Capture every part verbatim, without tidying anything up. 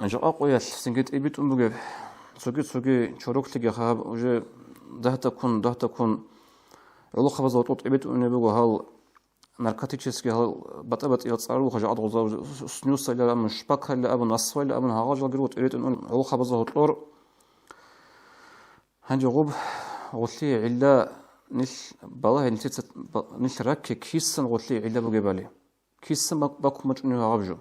Жакъа къоялъ цинги тӀибитӀун бугеб, цоги-цоги чороклъиги гьаб уже дагьдаккун, дагьдаккун гӀолохъабазда гьоркьор тӀибитӀунеб буго гьал наркотический гьал батӀа-батӀиял цӀар руго жакъа гъоза, снюсайилан абун, шпакайилан абун, насвайилан абун, гьагъал жалги руго тӀибитӀун гӀолохъабазда гьоркьор. Гьанже гъуб гъулъие гӀилла нилъ балагье, нилъеца, нилъ ракке кисан гъулъие гӀилла бугебали. Кисан бак-, бакун бачӀунев гьаб жо.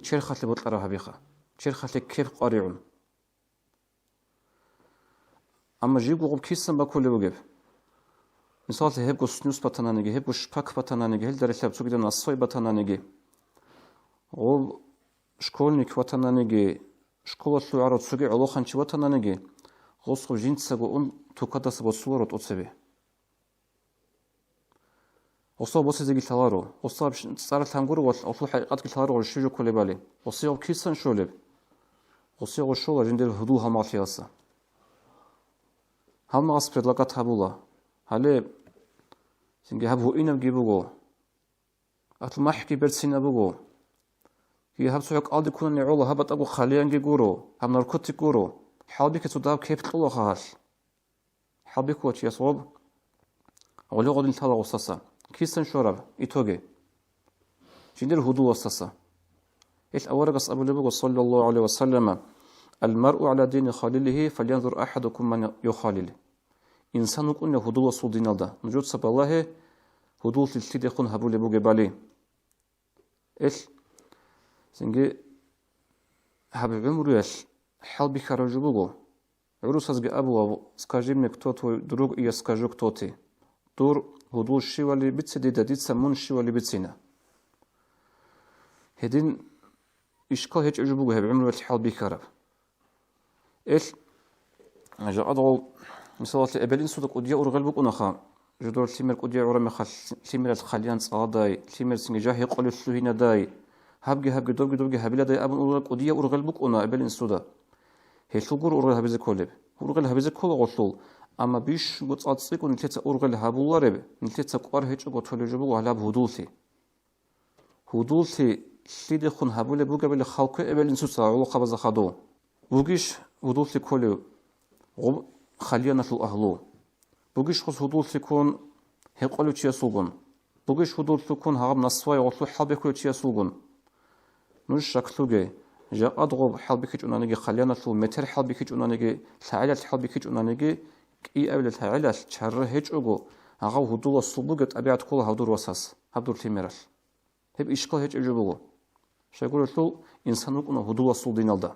Черхалъе бокьараб гьабиха. Черхалъе кеп къваригӀун. Амма жибго гъуб кисан бакулеб бугеб? Мисаллъи, гьебго снюс батананиги, гьебго шпак батананиги, гьелда релълъараб цогидаб насвай батананиги, гъуб школьник ватананиги, школалъув гӀарав цоги гӀолохъанчи ватананиги, гъос гъуб жинцаго ун тукадаса босуларо тӀоцебе. Гъосда босизеги лъаларо, гъосда цӀаралъан гуро ва гъолъул хӀакъикъатги лъаларо гъол щиб жо кколебали. Гъосие гъоб кисан щолеб? Гъосие гъо щола жиндир гьудул-гьалмагълъиялса. Гьалмагъас предлагат гьабула. Гьале, цинги гьаб гьуинабги буго. Гьалъул махӀги берцинаб буго. Киги гьаб цохӀо кӀалдиб ккунани гӀола, гьаб батӀаго хъалиянги гуро, гьаб наркотик гуро. ХӀалбихье цо дагьаб кеп кьола гьалъ. ХӀалбихьула чияс гъоб гъоле-гъодин лъала гъосаса. Кисан щвараб итоге? Жиндир гьудуласаса. Гьелъ аварагас абулеб буго, саллаллагьу гӀалайгьи ва саллама: «Ал-маръу гӀала дини халилигьи, фалянзур ахӀадукум ман юхалил». Инсан вукӀунев гьудуласул диналда. Нужеца балагье, гьудуллъи лъидехун гьабулеб бугебали. Эл, цинги гьаб гӀумруялъ хӀалбихьараб жо буго. ГӀурусазги абула: «Скажи мне, кто твой друг, и я скажу, кто ты». Дур гьудул щивали бице дида, дица мун щивали бицина. Гьедин ишкал гьечӀеб жо буго гьеб гӀумруялъ хӀалбихьараб. Эл, жакъа дагъал, мисалалъе, эбел-инсуда кӀудияв ургъел букӀунаха, жидер лъимер кӀудияв гӀураб мехалъ, лъимералъ хъалиян цӀаладай, лъимерцинги жагьи-къолелъ лъугьинадай, гьабги-гьабги, добги-добги гьабиладай абун ургъел, кӀудияв ургъел букӀуна эбел-инсуда. Гьелъул гуро ургъел гьабизе кколеб. Ургъел гьабизе ккола гъолъул, амма бищунго цӀалцӀикӀун нилъеца ургъел гьабулареб, нилъеца кӀвар гьечӀого толеб жо буго гьалаб гьудуллъи. Гьудуллъи лъидехун гьабулеб бугебали халкве эбел-инсуца гӀолохъабазда хадув? Бугищ гьудуллъи кколев гъуб хъалияналъул агьлу? Бугищ гъос гьудуллъи ккун гьекъолев чиясулгун? Бугищ гьудуллъи ккун гьагъаб насвай гъолъул хӀалбихьулев чиясулгун? Нуж щаклъуге, жакъад гъуб хӀалбихьичӀунаниги, хъалияналъул метер хӀалбихьичӀунаниги, лъагӀелалъ хӀалбихьичӀунаниги, кӀиабилеб лъагӀелалъ чарра гьечӀого, гьагъав гьудуласул бугеб тӀабигӀат ккола гьав дур васас, гьаб дур лъимералъ. Гьеб ишкал гьечӀеб жо буго. Щайгурелъул, инсан вукӀуна гьудуласул диналда.